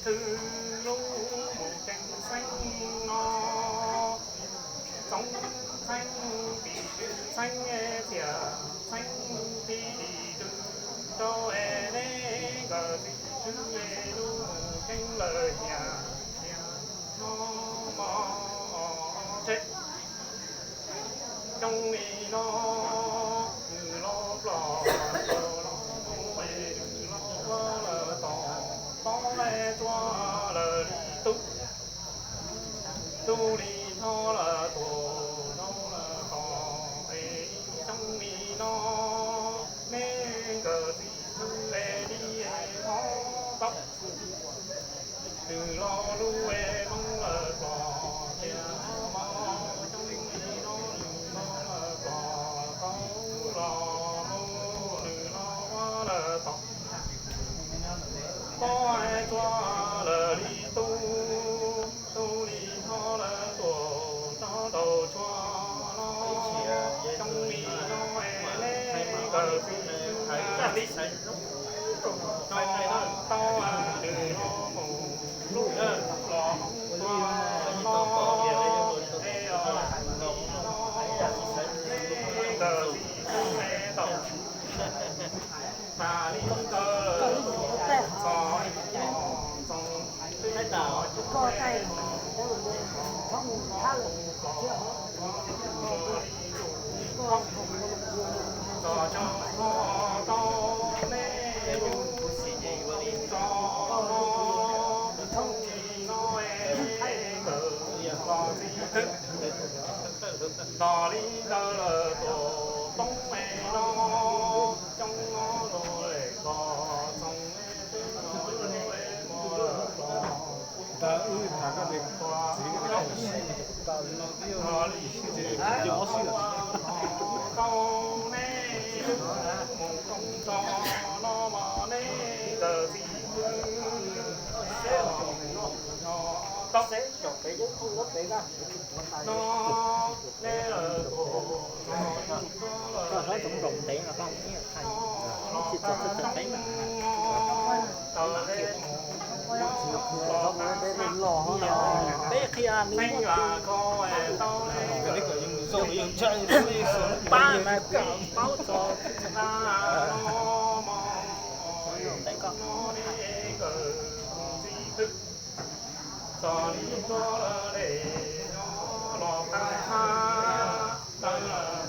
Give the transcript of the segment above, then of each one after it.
Twb lub mus ceev xeeb no, txoov txheeb tim txheeb txias txheeb tim rau es neb nkawd txiv twb lub mus ceev lawm hiam tias no mog tsheb. Coob li no nws los plom los mus es nws los ua lawm tom pob tsuas lawm li tub. Tub li no lawm tuaj rau lawm tom es coob li no neb nkawd txiv twb es li es hov tau. Nws los lub es Hmoob lawm plom tias hov mog coob li no nws los lawm plom tau los mus nws los ua lawm tom pob tsuas lawm li tub. Tub li no lawm tuaj rau nraum tsuas no coob li no es neb nkawd txiv twb li no tau nws los mus lub los mus tua no es neb nkawd txiv twb es tau. Mas li ntawd txog li no txog twb txog cov no tau neb lub txog no li no es nkawd los txiv twb tos li ntawd lawm tuaj toob es no coob no los es los txog es twb los lub es mus lawm los ntawd wb tham koj niam txiv no li tau neb lub mus koob tso no mas neb nkawd txiv twb no tau no neb lawm tuaj txog li no lawm txog tseeb tawm li mus los tau txog peb qhia li tau li pab mas kuv paub txog no mog no li nkawd txiv twb txog li no lawm es no los qab hab tawm los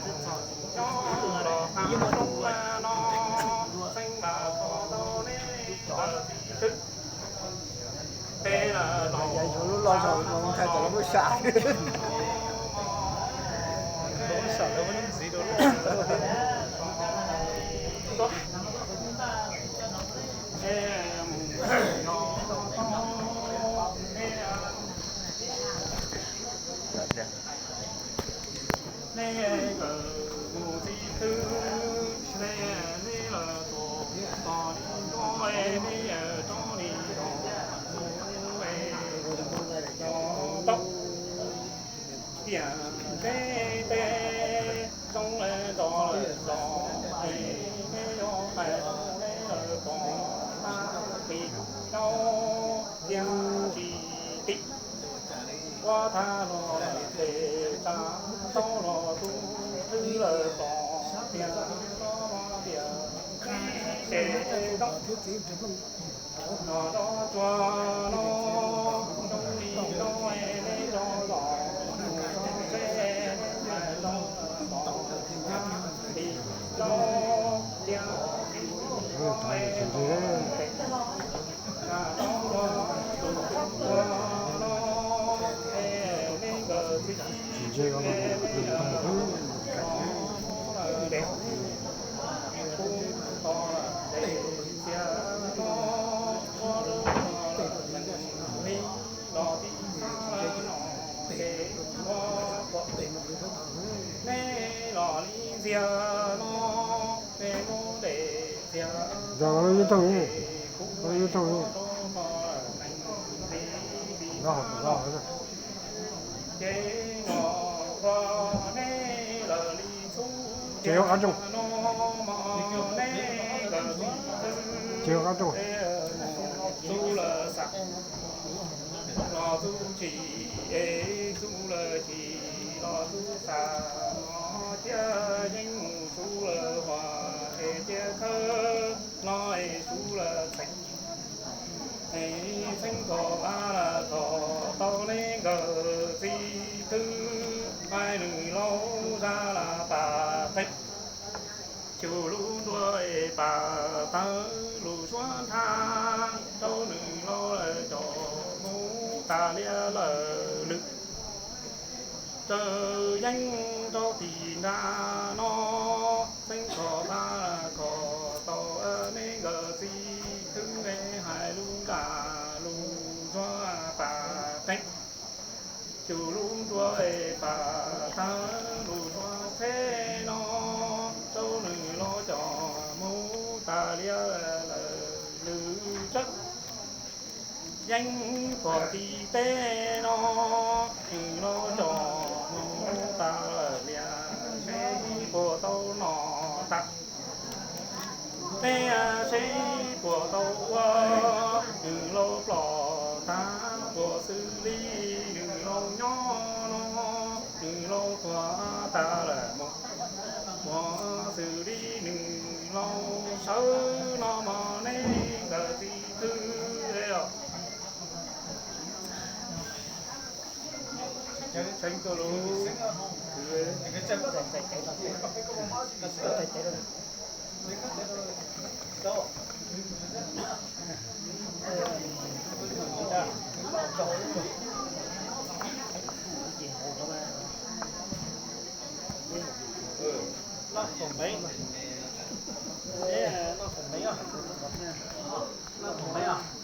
qab roob no xeeb mas kho tau neb nkawd txiv twb peb lawm los txog no neb nkawd mus txiv twb neb, neb lawm tuaj tos li no es neb rov li los mus es no tau tiam neb tej roob lawm nrog lawm los es neb yuav hais neb lawm pom tag li no tiag tsis tim. Ua tag los ces tsa tau los tus twb lawm pom tiag no tias ces no no no tsuas no zoo li no es neb rov los mus txog tsev neb hais rau pom li no tiag tsis tim. Neb los li ntxiag no, neb lub ntes txiag no, ces kuv neb rau no, ces no ua neb lawm li ntxub txiag no, mog neb lawm li ntxub txiag no, Xub lawm xav los xub tsis, es xub lawm tsis los xub xav no, thiab yeej mus xub lawm huam es thiab khawb no es xub lawm txheeb. Es txheeb kho a la kho tau neb nkawd txiv thwb, hais nws laus zaj las pas qeeb, xyum lub nruas es pas tawg lus suab nthab, rau nws laus lawm cov mus tas lias lawm lwm. Raws yeeb rau tim nram no, txheeb kho a la kho tau neb nkawd txiv thwb, hais lub nram lus suab pas qeeb, xyum lub nruas es pas tawg lus suab txheb no, rau nws laus cov mus tas lias lawm lwm tsawb. Yeeb puas tim teb no, nws laus cov mus tas lawm lias, seb puas tau no tas. Neb seb puas tau ua, nws laus plos tag puas xws li nws laus nyob no, nws laus tuag tas lawm mus, puas xws li nws laus sawv no mog neb nkawd txiv thwb os. Tseeb tuaj lub, noj khoom npev, noj khoom npev, noj khoom npev os.